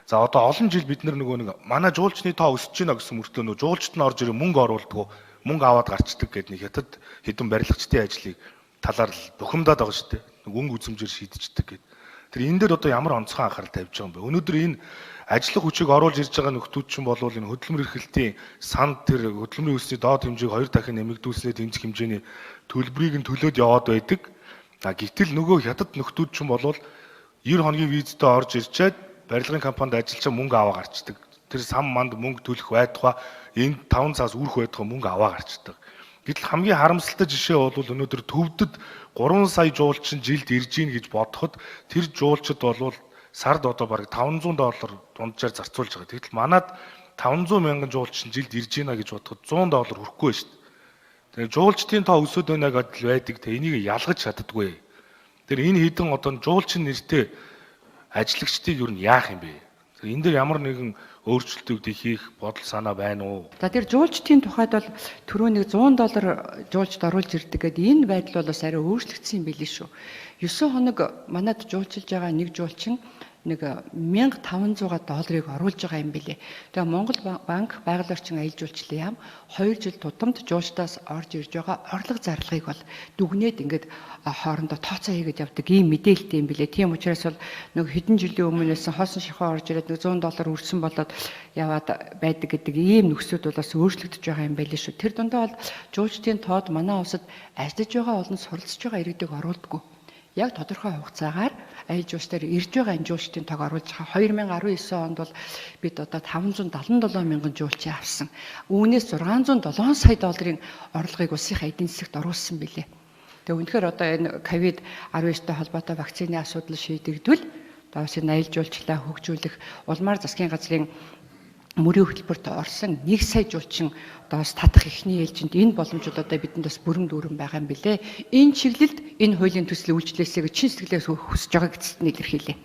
За, одоо олон жил бид нөгөө нэг манай жуулчны тоо өсөж байна гэсэн мөртлөө нөгөө жуулчд нь орж ирээ мөнгө оруулдаг, мөнгө аваад гарчдаг гэдэг нэг хятад хэдэн барилгачдын ажлыг талаар л бухимдаад байгаа шүү дээ. Нэг өнгө үзмжээр шийдчихдэг гэдэг. Тэр энэ дээр одоо ямар онцгой анхаарал тавьж байгаа юм бэ? Өнөөдөр энэ ажиллах хүчийг оруулж ирж байгаа нөхдүүд чинь болвол энэ хөдөлмөр эрхлэлтийн санд тэр хөдөлмөрийн хөлсний доод хэмжээг 2 дахин нэмэгдүүлснээр тэмцэх хэмжээний төлбөрийг нь төлөөд яваад байдаг. За, гэтэл нөгөө хятад нөхдүүд чинь болвол 90 хоногийн визтэй орж ирчээд барилгын компанид ажиллаж мөнгө аваа гарчдаг. Тэр сан манд мөнгө төлөх байтугай, энд 5 цаас үрэх байтугай мөнгө аваа гарчдаг. Гэтэл хамгийн харамсалтай жишээ бол өнөөдөр төвдөд 3 сая жуулчин жилд ирж гин гэж бодоход тэр жуулчид болвол сард одоо бараг 500 доллар дунджаар зарцуулж байгаа. Тэгтэл манад 500 мянган жуулчин жилд ирж гинэ гэж бодоход 100 доллар хүрэхгүй шүү дээ. Тэгээ жуулчдын тоо өсөд байна гэдэл байдаг. Тэгээ энийг ялгаж чаддаггүй. Тэр энэ хэдэн одоо жуулчин нэртэй ажиллагчдыг юу нь яах юм бэ? Энэ дээр ямар нэгэн өөрчлөлтүүд хийх бодол санаа байна уу? За, тэр жуулчдын тухайд бол түрүү нэг 100 доллар жуулчд оруулж ирдэг гэдэг энэ байдал бол бас арай өөрчлөгдсөн юм билээ шүү. 9 хоног манад жуулчилж байгаа нэг жуулчин нэг 1500 долларыг оруулж байгаа юм билээ. Тэгээ Монгол банк байгаль орчин аялал жуулчлалын яам 2 жил тутамд жуулчдаас орж ирж байгаа орлого зарлагыг бол дүгнээд ингээд хоорондоо тооцоо хийгээд явдаг ийм мэдээлэлтэй юм билээ. Тийм учраас бол нэг хэдэн жилийн өмнөөс хоосон шахуу орж ирээд нэг 100 доллар үрсэн болоод яваад байдаг гэдэг ийм нөхцөлд бол бас өөрчлөгдөж байгаа юм байлээ шүү. Тэр дундаа бол жуулчдын тоод манай улсад ажиллаж байгаа болон суралцж байгаа иргэдийг оруулдаггүй. Яг тодорхой хугацаагаар аялал жуулчдаар ирж байгаа энэ жуулчдын тоог оруулж байгаа. 2019 онд бол бид одоо 577 мянган жуулчин авсан. Үүнээс 607 сая долларын орлогыг улсынхаа эдийн засагт оруулсан билээ. Тэгээ үнэхээр одоо энэ ковид 19-тэй холбоотой вакцины асуудал шийдэгдвэл одоо бас энэ аялал жуулчлалаа хөгжүүлэх улмаар засгийн газрын мөрийн хөтөлбөрт орсон 1 сая жуулчин одоо бас татах эхний ээлжинд энэ боломжууд одоо бидэнд бас бүрэн дүүрэн байгаа юм билээ. Энэ чиглэлд энэ хуулийн төсөл үйлчлээсэй гэж чин сэтгэлээс хүсэж байгааг эцэст нь илэрхийлье.